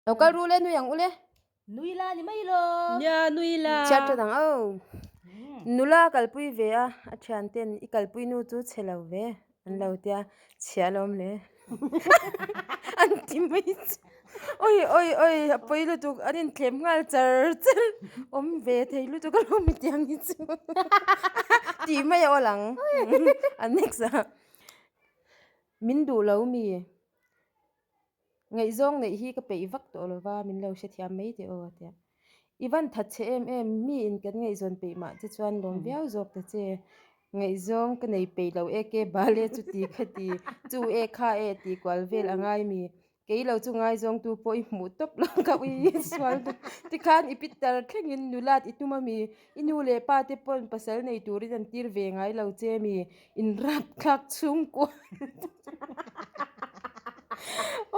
Lo kal ru le nui ang u le. Nui la ni mai lo. Nia nui la. Chhiat ṭha dang au. Nula a kalpui ve a, a ṭhian ten i kalpui nu chu chhe lo ve an lo tia, chhia alawm le. An ti mai chu. Oi oi oi a pawi lutuk an inthlem nghal char char awm ve thei lutuk alawm mitiang hi chu. Tih mai a awl ang. A next ah min duh lo mi. Ngaihzawng neih hi ka peih vak tawh lo va, min lo hrethiam mai teh aw a ti a. I van that che em em, mi in kan ngaihzawn peih mah che chuan lawm viau zawk ta che. Ngaihzawng ka nei peih lo e ke bal e chuti kha ti, chu e kha e tih kual vel a ngai mi. Kei lo chu ngaizawngtu pawh i hmuh tawp lo ka ui sual duh. Tikhan i pitar thlengin nulat i tum a mi? I nu leh pa te pawn pasal nei turin an tir ve ngai lo che mi? In rapthlak chhungkua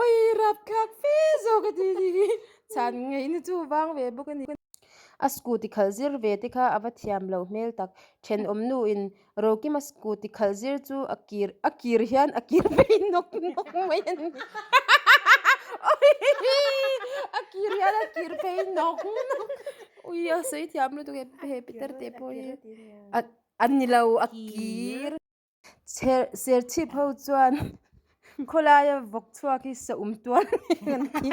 Oi rapthlak fe zawk a ti ni hi chhan ngaihna chu vang ve bawk a ni. A scooty khalh zir ve te kha a va thiam loh hmel tak. Thenawm nu in Rokima scooty khalh zir chu a kir a kir hian a kir phei nawk nawk mai a ni. Oi a kir hian a kir phei nawk nawk. Ui a sawi thiam lutuk he Peter teh pawh hi. A ni lo a kir. Serchhip ho chuan khawlaia vawk chhuak hi sa um tual an ti.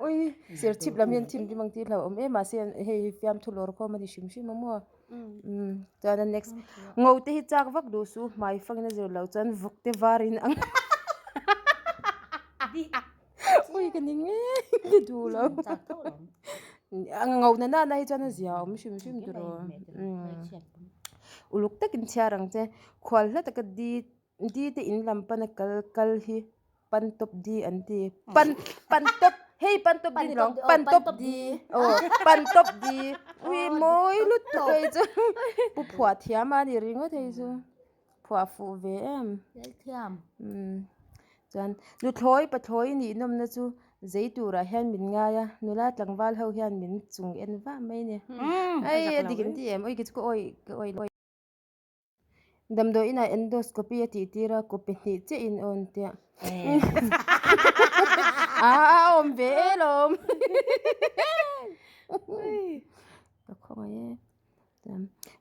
Ui serchhip lam hian thim rim ang tih hlauhawm em mahse hei hi fiamthu lawr khawm a ni hrim hrim a maw. Chuan a next ngo te hi chak vak duh suh hmai fangin a zir loh chuan vawk te varin ang. Ui ka ni ngei ka duh lo. A ngona nana hi chuan a zia awm hrim hrim tur aw. Uluk takin chhiar ang che. Khual hla taka di di te in lam pana kal kal hi pan tawp di an ti. Pan pan tawp hei pan tawp di ni lo ang pan tawp di aw pan tawp di ui mawi lutuk hei chu pu phuah thiam a ni ringawt hei chu. Phuah fuh ve em. Lelthiam. Umm. Chuan nuthlawi pathlawi nih nawmna chu zei turah hian min ngai a, nula tlangval ho hian min chung en vah mai a ni. Ei a dik in ti em? Ui ki chu ka awi ka awi lo. Damdawi inah endoscopy a tih tir a, kawpe hnih chiah in awn tia. A a awm ve e lawm. Ka khawngaih e.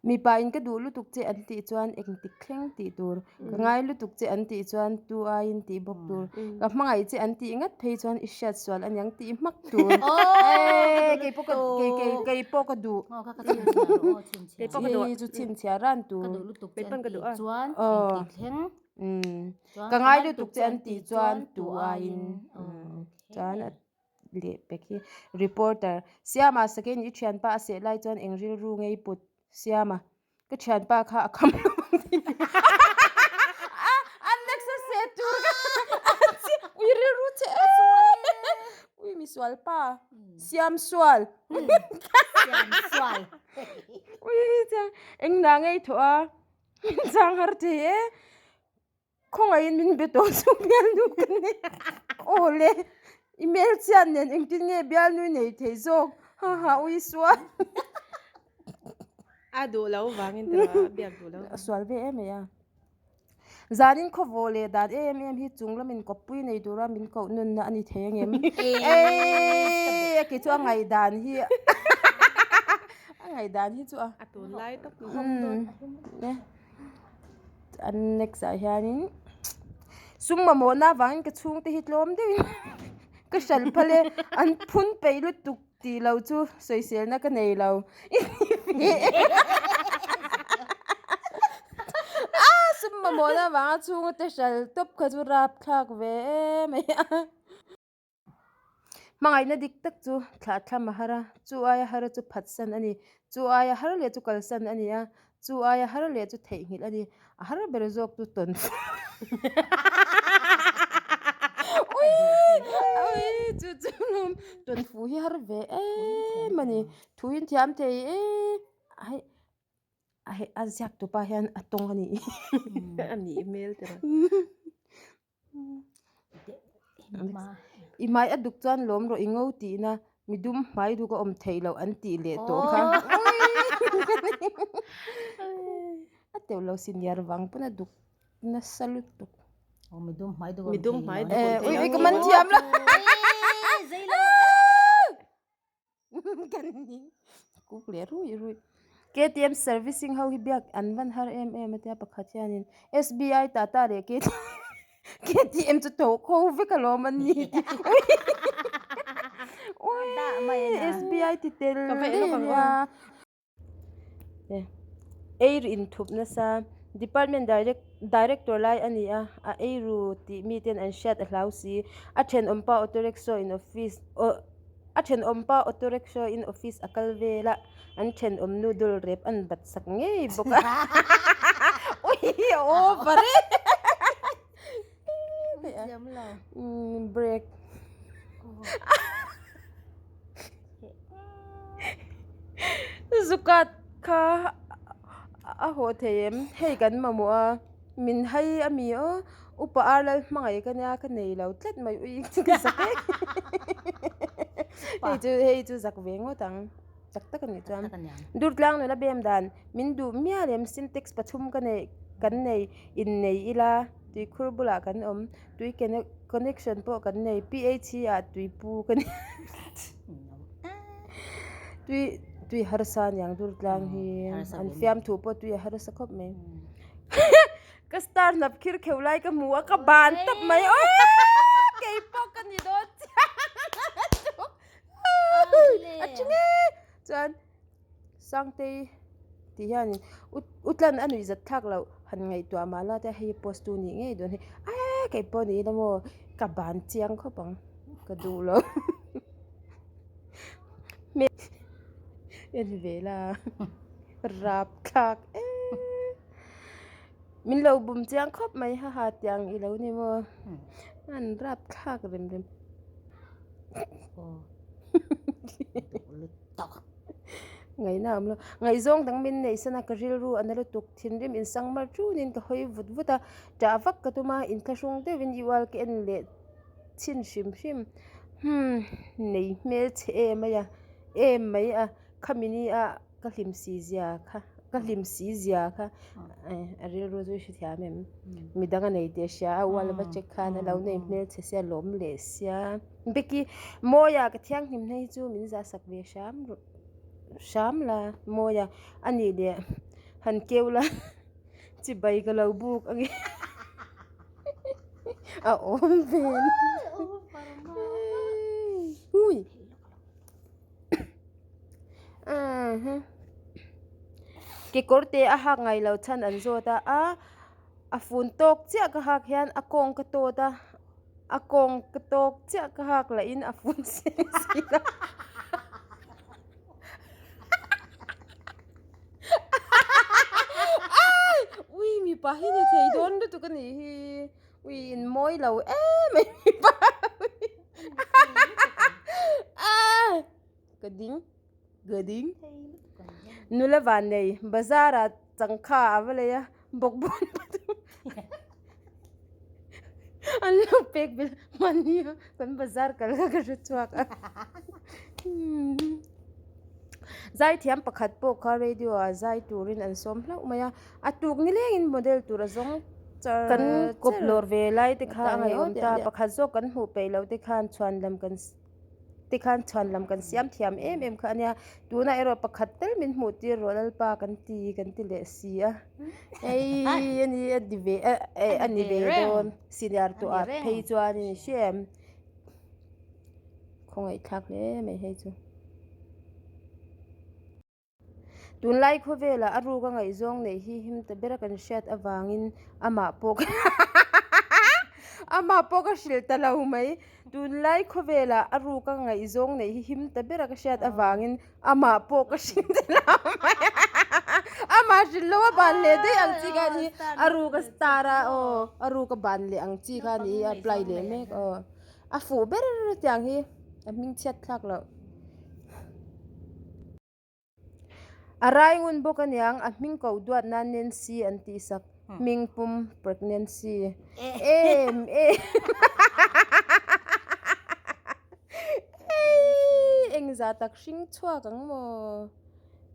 Mipa in ka duh lutuk che an tih chuan engtik thleng tih tur, ka ngai lutuk che an tih chuan tu aiin tih bawk tur, ka hmangaih che an tih ngat phei chuan i hriat sual aniang tih hmak tur. Eee kei pawh ka kei kei kei pawh ka duh. Hei chu chhinchhiah ran tur. Aw ka ngai lutuk che an tih chuan tu aiin chuan a leh pek hi reporter Siama sakein i thianpa a seh lai chuan eng rilru ngei put Siama ka thianpa kha a kham lo ang tih a a next a seh tur kha ui rilru che ui misual pa Siam sual Siam sual ui eng na ngei thawh a chang har thei e. Khawngaihin min be tawh chu bialnu ka nei aw le i hmel chian nen engtin nge bialnu i nei thei zawk ha ha ui sual A duh lo vangin te a biak duh lo a sual ve em mai a zanin khawvawh leh dan em em hi chung lamin kawppui nei tura min koh nunna a ni thei ang em eii a ke chu a ngaihdan hi a ngaihdan hi chu a a tunlai tak An next ah hianin sum mamawhna avangin ka chhungte hi tlawm deuhin ka hral phal e an phun peih lutuk tih loh chu sawiselna ka nei lo a sum mamawhna avanga chhungte hral tawp kha chu rapthlak ve em mai a. Hmangaihna dik tak chu thlah thlam a har a, chu aia har chu phatsan a ni. Chu aia har leh chu kalsan a ni a, chu aia har leh chu theihnghilh a ni. A har ber zawk chu tawn Ui! Ui! Chu chu lawm tawnfu hi har ve em a ni. Thu in thiam thei e hei a hei a ziak tupa hian a tawng a ni. A nih hmel teh rawh. I hmai a duk chuan lawm rawh i ngo tihna midum hmai duk a awm theih loh an tih leh tawh kha. A teuh lo senior vang pawn a duk nasa lutuk. Midum hmai duk Midum hmai duk awm theih Ui ui ka man thiam lo. Zei lo. Kan ning kuk leh rui rui. KTM servicing ho hi biak an van har em em a tia pakhat hianin SBI Tata leh KTM chu tho kho vek alawm a ni tih ui SBI ti tel daih a nia. Ei inthup nasa department director lai a ni a, a eiru tih miten an hriat a hlau si. A thenawmpa auto rickshaw in office a thenawmpa auto rickshaw in office a kal vel a, an thenawm noodle rep an bat sak ngei bawk a. Ui a over e. Break. Zukat kha a haw thei em hei kan mamawh a min hai a mi aw upa ar lal hmangaih ka nia ka nei lo tlat mai ui ka zak e hei chu hei chu zak ve ngawt ang tak tak a nih chuan Durtlang nula bem dan min duh mial em sintex pathum ka neih kan nei innei ila tuikhur bulah kan awm. Tui connection pawh kan nei PHE ah tui pu ka ni tui tui harsa aniang dur tlang hi an fiamthu pawh tui a harsa khawp mai ka star hnap khir kheuh lai ka hmu a ka ban tawp mai aw kei pawh ka ni dawn chiang a thi nge chuan. Sangtei tih hianin u tlan a nuih zat thlak loh han ngaihtuah mah la te hei post tu nih ngei dawn hi eee kei pawh ni ila maw ka ban chiang khawp ang ka duh lo en ve la rap thlak eee min lo bum chiang khawp mai haha tiang i lo ni maw an rap thlak rem rem. Ngaihna a awm lo. Ngaihzawng dang min neih san a, ka rilru a na lutuk. Thinrim insang mar ṭunin ka hawi vut vut a, ṭah vak ka tum a, inthlahrung deuhin i ual ka en leh chhin hrim hrim. Humm, nei hmel che em mai a, em mai a, khami ni a ka hlim si zia kha, ka hlim si zia kha a rilru chu i hrethiam em? Midang a nei tih a hria a, ual a va check khan a lo nei hmel che sia, lawm leh sia. Becky, Mawia ka thianghlim hna hi chu min zah sak ve hram hram la Mawia a nih leh han keu la chibai ka lo buk ange a awm ve ui kekawr te a hak ngai lo chhan an zawt a a fun tawk chiah ka hak hian a kawng ka tawt a. A kawng ka tawk chiah ka hak lah in a fun seng si a. Ai! Ui mipa hi ni thei dawn lutuk a nih hi. Ui in mawi lo em mai mipa. Ai! Ka ding. Ka ding. Nula van nei bazar ah changkha a va lei a bawkbawn pathum an lo pek belh hmanni a kan bazar kal kha ka hre chhuak a zaithiam pakhat pawh kha radio ah zai turin an sawm hlauh mai a a tuk ni lengin model tur a zawng char kan kawp lawr ve lai te kha a ngaihawm ta pakhat zawk kan hmuh peih loh te khan chhuan lam kan te khan chhuan lam kan siam thiam em em kha a nia tunah erawh pakhat tel min hmuh tir rawh lalpa kan ti kan ti leh si a hei a ni a ni ve a ni ve dawn senior tawh ah phei chuan in hre em khawngaihthlak hle mai hei chu. Tunlai khawvelah a ruk a ngaihzawng neih hi him ta bera kan hriat avangin amah pawh ka amah pawh ka hrilh ta lo mai. Tunlai khawvelah a ruk a ngaihzawng neih hi him ta bera ka hriat avangin amah pawh ka hrilh ta lo mai. Amah hrilh lo a ban leh daih ang chi kha a ni. A ruk a star a aw a ruk a ban leh ang chi kha a ni a apply leh mek aw. A fuh ber tiang hi a hming chhiat thlak loh. A rai ngun bawk aniang a hming ko duat nan Nancy an tih sak hming pum pregnancy em em ei engzah tak hring chhuak ang maw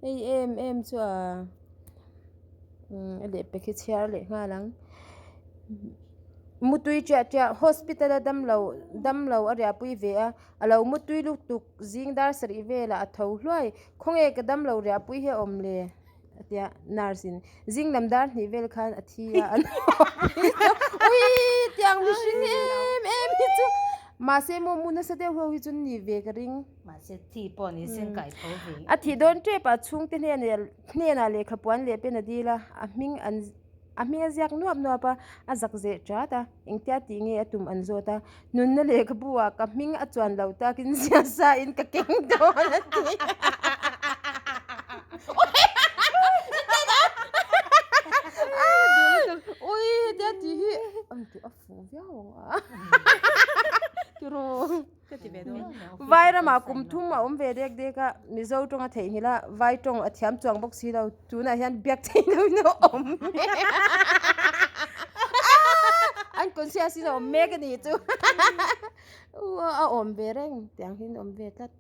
hei em em chu a a lehpek hi chhiar leh nghal ang. Mutui ṭiah ṭiah hospital a damlo damlo a riahpui ve a, a lo mutui lutuk zing dar sarih velah a tho hluai. Khawnge ka damlo riahpui hi a awm le? A ti a, nurse in zing lam dar hnih vel khan a thi a, an ui tiang mihring em em hi chu mahse maw mu nasa deuh ho hi chu ni ve ka ring. Mahse thi pawh ni sen kai tho ve. A thih dawn tep a chhungte hnenah hnenah lehkha puan leh pen a dil a, a hming an A hming a ziak nuap nuap a, a zak zeh ṭat a, engtia tih nge a tum an zawt a, nunna lehkhabu ah ka hming a chuan lo takin ziah sa in ka keng dawn a ti. Ui hetia tih hi an ti a fuh viau ang a tiraw. Ka ti ve dawn. Vai ramah kum thum a awm ve dek dek a, Mizo tawng a theihnghilh a, Vai tawng a thiam chuang bawk si lo, tunah hian biak theih loin a awm mek a. An conscious in a awm mek a nih chu. A awm ve reng, tiang hian a awm ve tlat.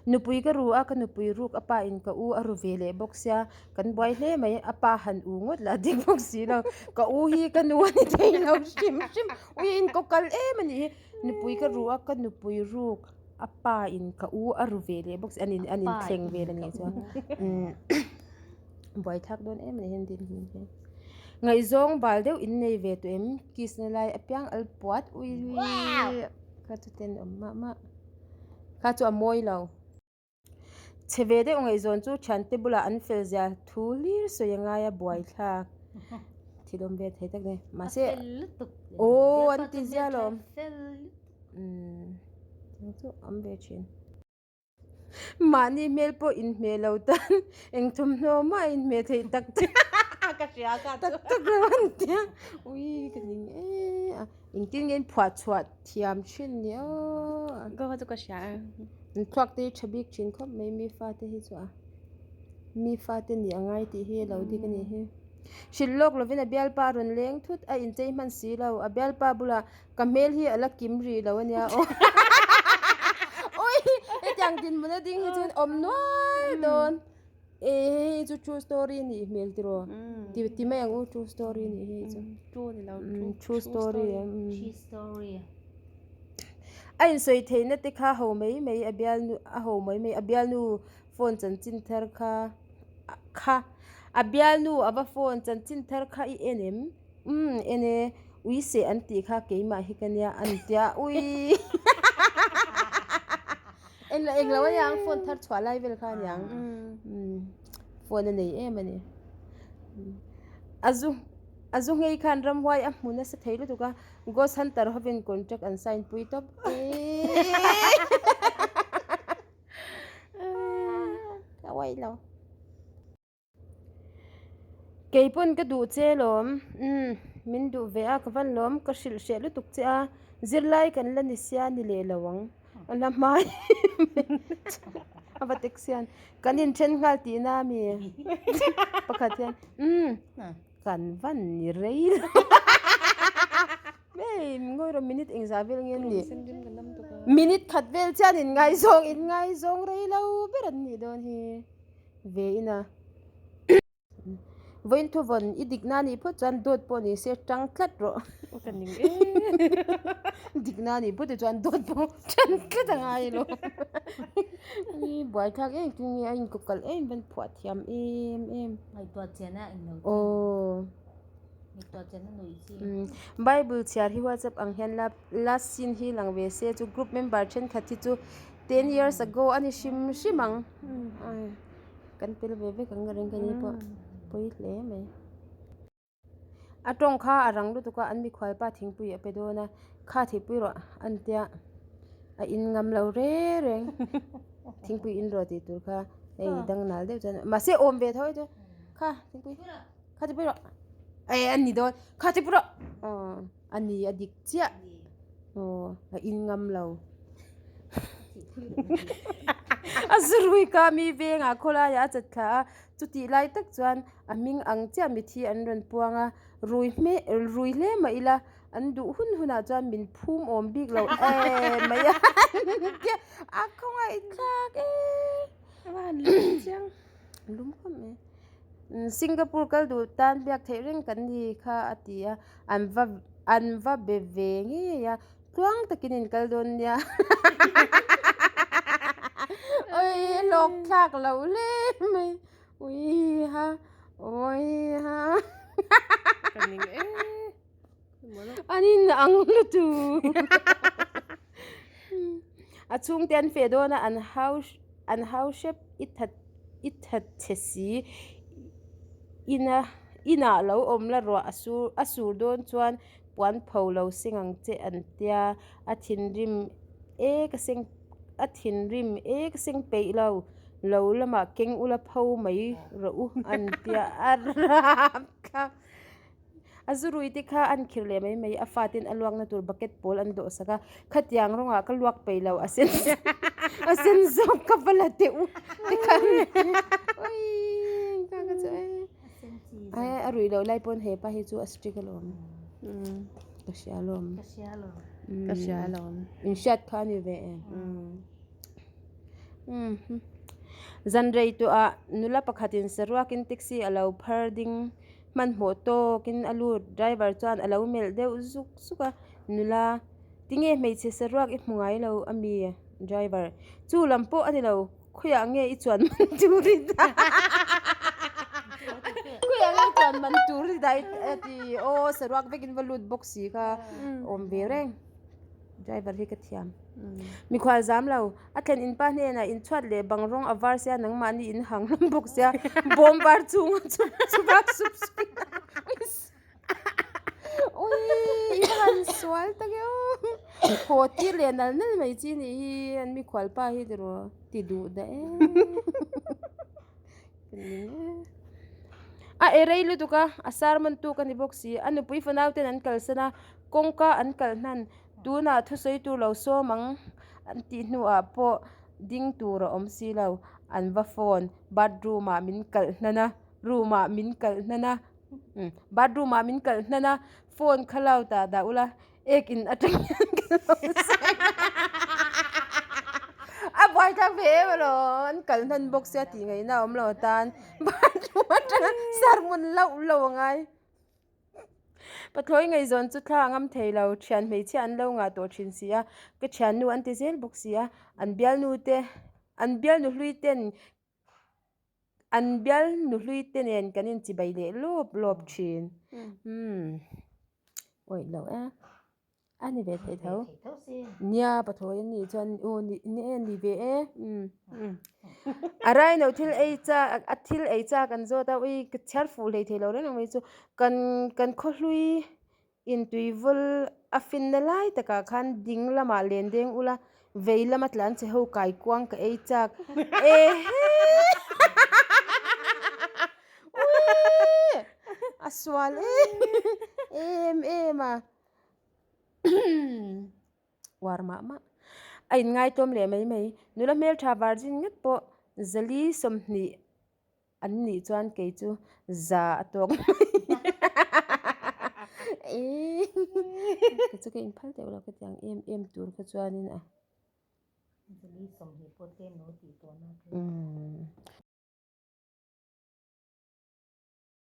Nupui ka ru a, ka nupui ruk a pa in ka u a ru ve leh bawk sia, kan buai hle mai, a pa han u ngawt lah dik bawk si lo, ka u hi ka nu a ni thei lo hrim hrim, ui in kaw kal em a nih hi, nupui ka ru a, ka nupui ruk a pa in ka u a ru ve leh bawk si, an in an in thleng vel a nih chuan umm buai thlak dawn em a ni hian dinhmun hi. Ngaihzawng bal deuh in nei ve tawh em, kiss na lai apiang al puat ui kha chu ten awm mah mah. Kha chu a mawi lo. Chhe ve deuh ngaihzawn chu thiante bulah an fel zia thu hlir sawi a ngai a buai thlak. Thil awm ve thei tak ni. Mahse aw an ti zia lawm. Umm chu awm ve thin. Mahni hmel pawh inhmeh lo tan eng thawmhnaw mah a inhmeh theih tak tak. Ka hria ka chu. Tak tak lo an tia. Ui ka ning e a. Engtin nge in phuah chhuah thiam thin ni aw. Ka kha chu ka hria e. An thluak te hi tha bik thin khawp mai mi fate hi chu a. Mi fate nih a ngai tih hi a lo dik a nih hi. Hrilh lawk lovin a bialpa a rawn leng thut a inchei hman si lo. A bialpa bulah ka hmel hi a la kim rih lo a nia aw. Ui hetiang dinhmun a ding hi chuan awm nual dawn. E hei chu true story nih hmel tiraw ti ti mai ang u true story nih hei chu true ni lo true story true story a insawi theihna te kha ho mai mai a bialnu a ho mai mai a bialnu phone chanchin thar kha kha a bialnu a va phone chanchin thar kha i en em umm en e ui seh an tih kha keimah hi ka nia an tia ui Eng eng lo aniang phone thar chhuah lai vel kha aniang phone a nei em a ni a zu a zu nghei khan ramhuai a hmu nasa thei lutuk a ghost hunter hovin contract an sign pui tawp ka uaih lo. Kei pawn ka duh che lawm, umm min duh ve a ka van lawm ka hrilh hreh lutuk che a, zirlai kan la ni sia ni leh lo ang a la hmai a va tek sian kan inthen nghal tihna a mi pakhat hian umm kan van ni rei lo hei ngawi rawh minute engzah vel nge ni minute khat vel chian inngaizawng inngaizawng rei lo ber an nih dawn hi. ve in a vawiin thu vawn i dikna anih phawt chuan dawt pawh ni se tang tlat rawh ka ning em dikna anih phawt te chuan dawt pawh tan tlat a ngai lo i buai thlak em chu nge a inkawp kalh em em phuah thiam em em ngaihtuah chian a englo aw ngaihtuah chian a nuih chi bible chhiar hi whatsapp ang hian la last seen hi lang ve se chu group member thenkhat hi chu Ten years ago a ni hrim hrim ang kan tel ve vek ang ka ring ka ni pawh pawi hle mai a tawng kha a rang lutuk a an mikhual pa thingpui a pe dawn a kha thihpui rawh an tia a in ngam lo reng reng thingpui in rawh tih tur kha hei dang nal deuh chuan mahse awm ve tho e chu kha thingpui kha thihpui rawh eh a ni dawn kha thihpui rawh aw. A ni a dik chiah aw a in ngam lo a zurui ka mi vengah khawlaiah a chat thla a chutih lai tak chuan a hming ang chiah mithi an rawn puang a rui hme rui hle mah ila an duh hun hunah chuan min phum awm bik lo em mai a a khawngaih thlak e lum khawp mai. Singapore kal duh tan biak theih reng kan ni kha a ti a, an va. An va be ve ngei a, tluang takin in kal dawn nia. Oi hlawk thlak lo hle mai. Ui ha, oi ha. Ka ning e. An in ang lutuk. A chhungte an feh dawn a, an hau an hau hrep i that i that che si. Ina inah lo awm la ruah a sur a sur dawn chuan puan pho lo seng ang che an tia. A thinrim e ka seng a thinrim e ka seng peih lo. Lo lamah keng ula pho mai rawh u an tia a rapthlak. A zurui te kha an khir leh mai mai a faten a luakna tur bucket pawl an dawh sak a, khatiang rawngah ka luak peih lo a sen a sen zawk ka va la teh u te kha awii ka ka chu e ai a ruih loh lai pawn hepa hi chu a strict alawm ka hria alawm ka hria alawm inhriat kha a ni ve em. Zan rei tawhah nula pakhatin saruakin taxi a lo phar ding. Hmanhmawh tawkin a lut, driver chuan a lo melh deuh zuk zuk a, Nula, tinge hmeichhe saruak i hmu ngai lo a mi? Driver, Chu lam pawh a ni lo, khawiah nge i chuan man tur i dah? Khawiah nge i chuan man tur i dah a ti, aw saruak vekin va lut bawk si kha awm ve reng. Driver hi ka thiam. Mikhual zam lo, a thlen in pa hnenah in chhuat leh bang rawng a var sia nangmahni in hang hlawm bawk sia bawm var chhunga chup chup a sup sup in ui i va han sual tak e aw haw tir leh nal nal mai chi nih hi an mikhual pa hi tiraw ti duh dah e ka ning e a e rei lutuk a a sermon tu ka ni bawk si a nupui fanau ten an kalsan a kawngka an kalh hnan Tunah thusawi tur lo sawm ang an tih hnuah pawh ding tur a awm si lo. An va phone, bathroom ah min kalh hnan a, room ah min kalh hnan a, umm bathroom ah min kalh hnan a, phone kha loud ah dah ula, ek in atang hian ka lo sawi a buaithlak ve em alawm, an kalh hnan bawk sia tih ngaihna a awm lo atan bathroom atanga sermon lauh lauh a ngai. Pathlawi ngaihzawn chu thla a ngam thei lo, thian hmeichhia an lo ngah tawh thin si a, ka thiannu an ti zel bawk si a, an bialnu te, an bialnu hlui ten, an bialnu hlui te nen kan inchibai leh lawp lawp thin. Umm awih lo e. A ni ve thei tho. Nia pathlawi an nih chuan aw ni e ni ve e umm a raino thil ei chak a thil ei chak an zawt a ui ka chhiar fuh hlei thei lo reng ang mai chu kan kan khawhlui intui vawl a finna lai takah khan ding lamah len deng ula vei lama tlan che ho kai kuang ka ei chak ehe ui a sual em em em a. Uar mah mah. A inngaitawm leh mai mai. Nula hmeltha virgin ngat pawh zali 20 an nih chuan kei chu za a tawk mai. Kei chu ka inphal deuh lo ka ti ang em em tur kha chuanin a. Zali 20 pawh tlem lo tih tawh na. Umm.